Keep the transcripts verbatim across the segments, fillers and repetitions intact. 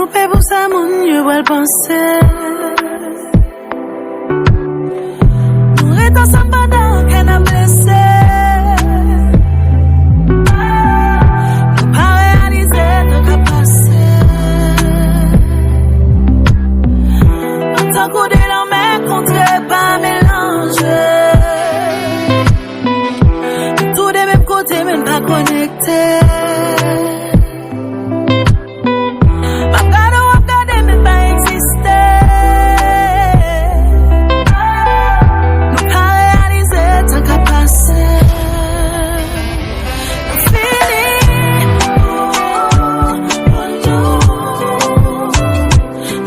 Koupe pou sa moun yo pral panse. Nou ret ansanm pandan kè n ap blese. Nou pa reyalize tan k ap pase. Nou tankou de lanmè kontre pa melanje. Nou tou de menm kote, men n pa konekte. M ap gade w ap gade, men pa egziste. Nou pa reyalize tan k ap pase. Nou fini.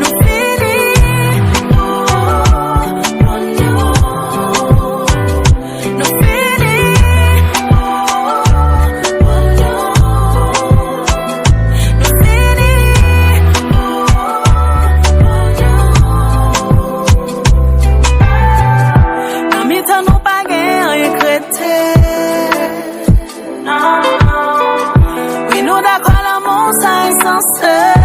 Nou fini. Nou fini. Nou fini. Nan mitan nou pa gen anyen k rete. Wi, nou dakò lanmou sa esansyèl.